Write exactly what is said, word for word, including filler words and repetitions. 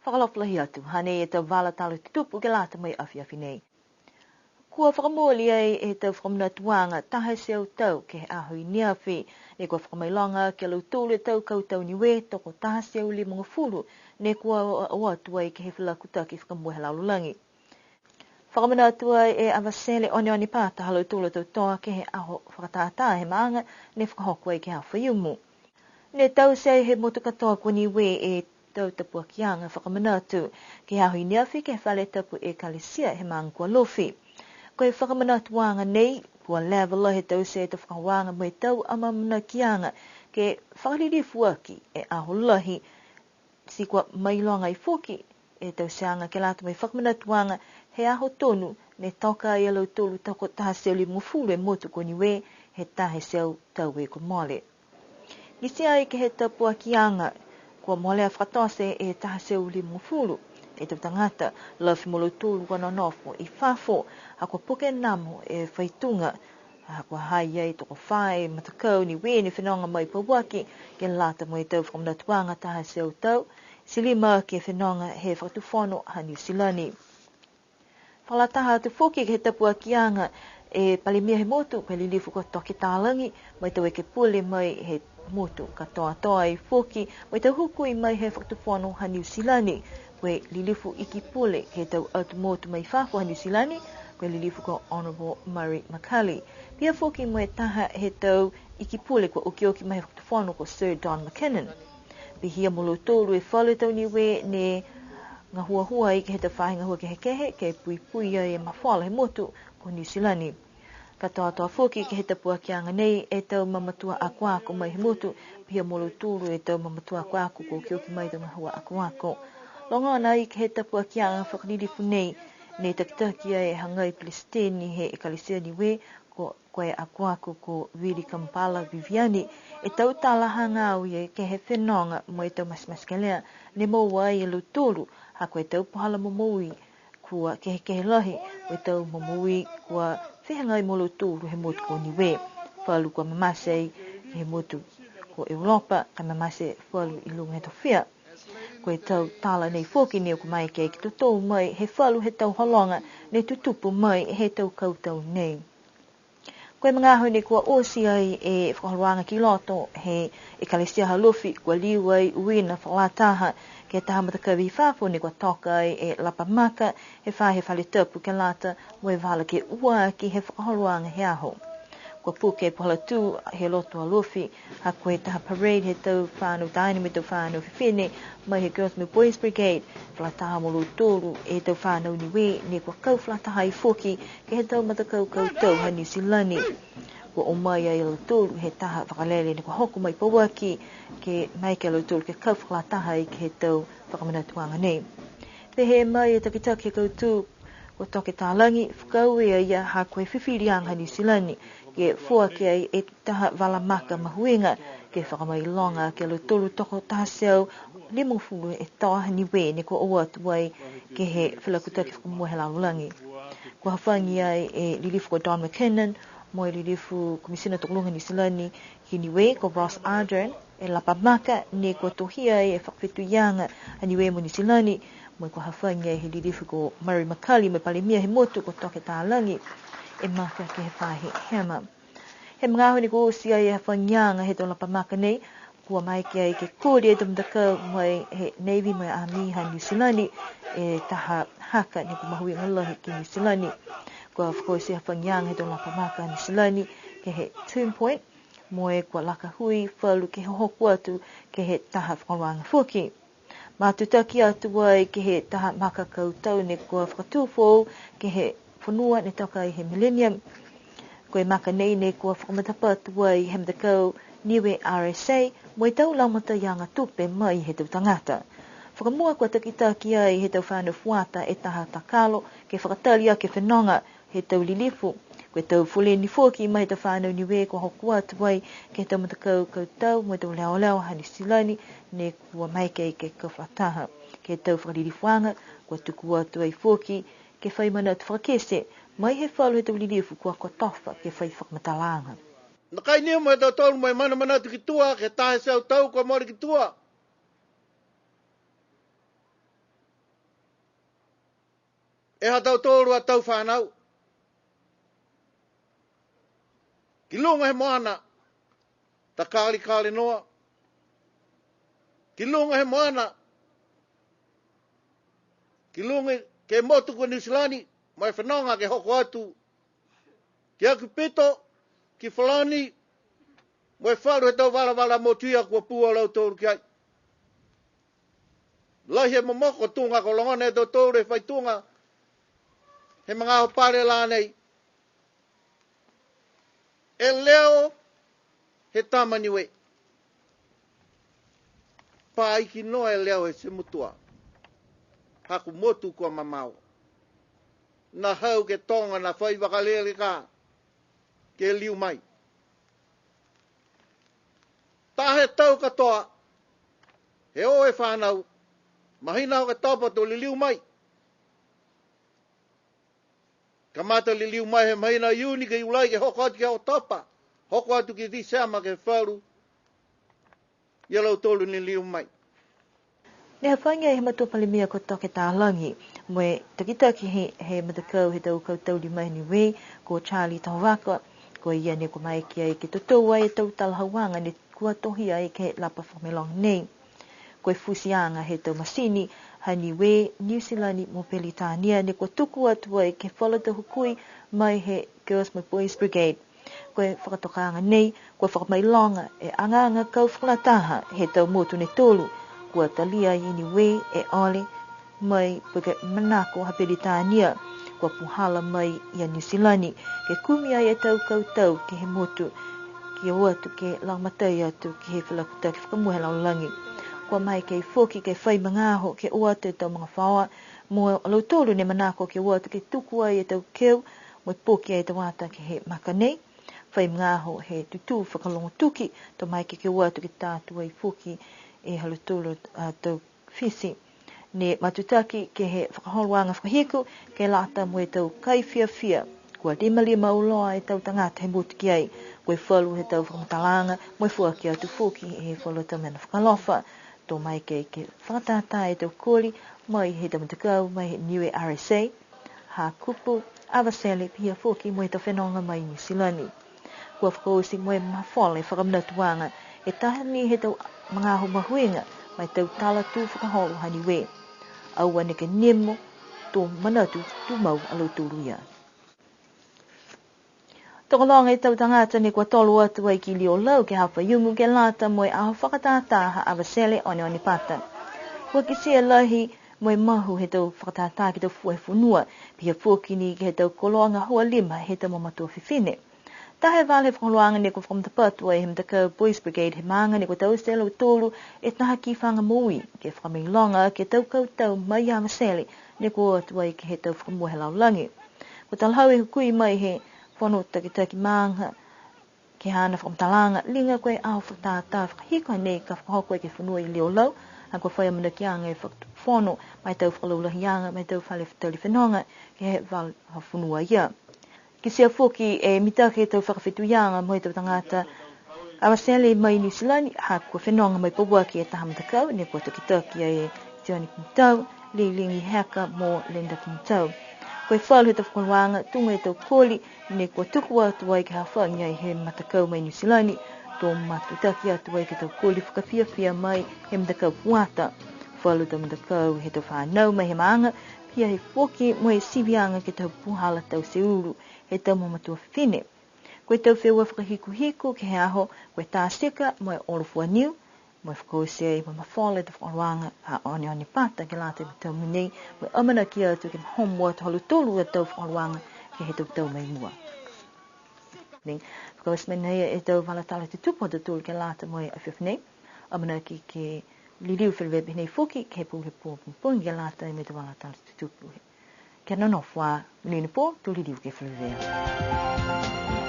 Fakaalofa lahi atu, hanei e tau vala tala tutupu ke lata mo e afiafi nei. Kua fakamooli ai e tau fakamanatuaga taha e teau tau ke he aho i neafi. Ne kua fakamailoga ki a lautolu e tau kautau Niue tokotaha e teau limagofulu, ne kua o, o atu ai ke he felakutaki fakamua he lalolagi. Fakamanatu ai e Avatele Oneone Pata ha lautolu a tau toa ke he aho fakatātā he maaga ne fakahoko ai ke he aho Faiumu. Ne taute ai he motu katoa ko Niue e tau tapuakiaga fakamanatu ke he aho i neafi ke he fale tapu Ekalesia he maaga ko Alofi. Ko e fakamanatuaga nei, kua leva lahi e taute e tau fakaaoga mo e tau amaamanakiaga ke fakalilifu aki e aho lahi, ti kua mailoga ai foki e tauteaga ke lata mo e fakamanatuaga he aho tonu ne toka ai a lautolu tokotaha e teau limagofulu e motu ko Niue he taha e teau tau kua mole. Kitia ai ke he tapuakiaga, kua molea fakatote e taha e teau limagofulu e tau tagata, lafi mo lautolu kua nonofo i fafo, ha kua puke namo e faituga, ha kua ha i ai tokofā e matakau Niue ne fenoga mai pauaki, ke lata mo e tau fakamanatuaga taha e teau tau, ti lima ke fenoga he fakatufono ha Niu Silani. Fakalataha atu foki ke he tapuakiaga e Palemia he motu, ko e lilifu ko Toke Talagi, mo e tau ekepule mai he motu katoatoa ai foki, mo e tau hukui mai he fakatufono ha Niu Silani, ko e lilifu iki pule he tau atu motu mai fafo ha Niu Silani, ko e lilifu ko Honourable Murray McCully. Pihia foki mo e taha he tau iki pule kua okioki mai he fakatufono ko Sir Don McKinnon. Pihia mo lautolu e falu he tau Niue ne gahuahua ai ke he tau faahi gahua kehekehe, ke puipui ai e mafola he motu ko Niu Silani. Katoatoa foki ke he tapuakiaga nei e tau mamatua akoako mai he motu, pihia mo lautolu e tau mamatua akoako kua okioki mai he tau gahua akoako. Logona ai ke he tapuakiaga fakalilifu nei, ne takitaki ai e hagai Pelesiteni he Ekalesia Niue, ko, ko e akoako ko Vili Kamupala Viviani, e tau tala hagaao ia ke he fenoga mo e tau matematekelea ne moua ai e lautolu, ha ko e tau puhala momoui kua kehekehe lahi, ko e tau momoui kua fehagai mo lautolu he motu ko Niue. Falu kua mamate ai he motu ko Europa, ka mamate falu i luga he tofia. Ko e tau tala nei foki ne kua maeke ke totou mai he falu he tau hologa ne tutupu mai he tau kautau nei. Ko e magaaho nei kua oti ai e fakaholoaga ki loto he Ekalesia ha Alofi, kua liu ai uiina fakalataha ke he taha matakavi i fafo ne kua toka ai e lapa maka he faahi he fale tapu ke lata mo e vala ke ua aki he fakaholoaga he aho. Kua puke e puhala tū he loto Alofi, ha ko e taha parade he tau fānau taane mo e tau fānau fifine mai he Girls mo e Boys Brigade, fakalataha mo lautolu e tau fānau Niue, ne kua kau fakalataha ai foki ke he tau matakau kautau ha Niu Silani. Kua o mai ai a lautolu he taha vakalele ne kua hoko mai pauaki, ke maeke a lautolu ke kau fakalataha ai ke he tau fakamanatuaga nei. Pehē mai e takitaki he kautū, ko Toke Talagi, fakaaue a ia ha ko e fifiliaga ha Niu Silani, ke foaki ai e taha vala maka mahuiga, ke fakamailoga ke he lautolu tokotaha e teau limagofulu e toa ha Niue ne kua o atu ai ke he felakutaki fakamua he lalolagi. Kua hafagi ai e lilifu ko Don McKinnon, mo e lilifu Komisina Tokoluga Niu Silani ki Niue ko Ross Ardern, e lapa maka ne kua tohia ai e fakafetuiaga ha Niue mo Niu Silani, mo e kua hafagi ai he lilifu ko Murray McCully, mo e Palemia he motu ko Toke Talagi, e maka ke he faahi hema. He magaaho ne kua oti ai e hafagiaga he tau lapa maka nei, kua maeke ai ke koli e tau matakau mai he Navy mo e Army ha Niu Silani, e taha haka ne kua mahuiga lahi ki Niu Silani. Kua fakaoti e hafagiaga he tau lapa maka ha Niu Silani ke he Tomb Point, mo e kua laka hui falu ke hohoko atu ke he taha fakaholoaga foki. Matutaki atu ai ke he taha maka kautau ne kua fakatū foou ke he fonua ne toka ai he Millennium. Ko e maka nei ne kua fakamatapatu ai he matakau Niue R S A, mo e tau lagomataiaga tupe mai he tau tagata. Fakamua kua takitaki ai he tau fānau fuata e taha takalo ke fakatali aki e fenoga he tau lilifu. Ko e tau fuleni foki mai he tau fānau Niue kua hoko atu ai ke he tau matakau kautau mo e tau leoleo ha Niu Silani, ne kua maeke ke kau fakalataha. Ke he tau fakalilifuaga, kua tuku atu ai foki ke fai manatu fakakite mai he falu he tau lilifu kua kotofa ke fai fakamatalaaga. Nakai ni mo e tautolu mo e manamanatu ki tua, ke he taha e teau tau kua mole ki tua. E ha tautolu a tau fānau. Ki luga he moana, ta kalikali noa. Ki luga he moana. Ki luga ke motu ko Niu Silani, mo e fenoga ke hoko atu. Ki Akupito, ki Falani, mo e falu he tau valavala motu ia kua pū a lautolu ki ai. Lahi e momoko tuga ko logona e tautolu e fai tuga he magaaho pale la nei. E leo he tama Niue. Pā iki noa e leo he semutua. Haku motu kua mamao. Na hau ke toga na fai vakalele ka ke liu mai. Taha e tau katoa, he o e fānau, mahina Oketopa to liliu mai. Kamata liliu mai he mahina Iuni ke Iulai ke hoko atu ke Oketopa, hoko atu ke Tisema ke falu, ia lautolu ne liu mai. Ne hafagi ai he matua palemia ko Toke Talagi, mo e takitaki he, he matakau he tau kautau lima he Niue, ko Charlie Tohovaka, ko ia ne kua maeke ai ke totou ai e tau talahauaga ne kua tohi ai ke he lapa fakamailoga nei. Ko e fusiaga he tau masini ha Niue, Niu Silani mo Peritania ne kua tuku atu ai ke he falu tau hukui mai he Girls mo Boys Brigade. Ko e fakatokaaga nei, kua fakamailoga e agaaga kau fakalataha he tau motu ne tolu, kua talia ai e Niue e ole mai po ke manako ha Peritania, kua puhala mai ia Niu Silani, ke kumi ai e tau kautau ke he motu, ke o atu ke lagomatai atu ke he felakutaki fakamua he lalolagi. Kua maeke foki ke fai magaaho ke o atu e tau magafaoa, mo lautolu ne manako ke o atu ke tuku ai e tau keu, mo e poki ai e tau ata ke he maka nei. Fai magaaho he tutū fakalogo tuki, to maeke ke o atu ke tā atu ai foki e ha lautolu a tau fisi. Ne matutaki ke he fakaholoaga fakahiku, ke lata mo e tau kai fiafia. Kua limalima auloa e tau tagata he motu ki ai. Ko e falu he tau fakamatalaaga, mo e foaki atu foki he falu tau mena fakaalofa. To maeke ke fakatātā e tau koli, mai he tau matakau, mai he Niue R S A. Hakupu, Avatele, pihia foki mo e tau fenoga mai Niu Silani. Kua fakaoti mo e mafola e fakamanatuaga, e taha ni he tau magaaho mahuiga, ma e tau tala tū fakaholo ha Niue. Aua neke nimo, to manatu tumau a lautolu ia. Tokologa e tau tagata ne kua tolo atu ai ki Liolau ke he aho Faiumu ke lata mo e aho fakatātā ha Avatele Oneonepata. Kua kitia e lahi mo e mahu he tau fakatātā ke he tau fua he fonua, pihia foki ni ke he tau koloa gahua lima he tau mamatua fifine. Taha e vala he fakaholoaga ne kua fakamatapatu ai he matakau Boys Brigade he maaga ne kua taute e lautolu e taha kifaga moui, ke fakamailoga ke he tau kautau mai Avatele ne kua o atu ai ke he tau fakamua he lalolagi. Kua talahau e hukui mai he fono takitaki maaga, ke he haana fakamatalaaga, liga ko e aho fakatātā fakahiku nei ka fakahoko ai ke he fonua i Liolau, ha kua fai amanakiaga e fakatufono, ma e tau fakalaulahiaga, ma e tau fale tali fenoga, ke he vala fonua ia. Kitia foki e mitaki he tau fakafetuiaga mo e tau tagata Avatele mai Niu Silani, ha kua fenoga mo e pauaki e taha matakau, ne kua takitaki ai e Tioni Kimitau, Liligi Heka mo Linda Kimitau. Ko e falu he tau fakaholoaga, tuga e tau koli, ne kua tuku atu ai ke hafagi ai he matakau mai Niu Silani, to matutaki atu ai ke he tau koli fakafiafia mai he matakau Fuata. Falu tau matakau he tau fanau mai he maaga, pihia foki mo e siviaga ke he tau puhala taute ulu he tau mamatua fifine. Ko e tau feua fakahikuhiku ke he aho, ko e tā tika mo e olo fua niu, mo e fakaoti ai mo e mafola e tau fakaholoaga ha Oneonepata ke lata mo e tau mena nei, mo e amanaki atu ke mahomo atu ha lautolu a tau fakaholoaga ke he tau tau mai mua. Nei, fakaoti mai nei e tau vala tala tutupu ha tautolu ke lata mo e afiafi nei, amanaki ke liliu feleveia pihia nei foki ke he pō, he pō, pō, pō, ke lata mo e tau vala tala tutupu. Kia nonofo ā, monuina e pō, to liliu ke feleveia.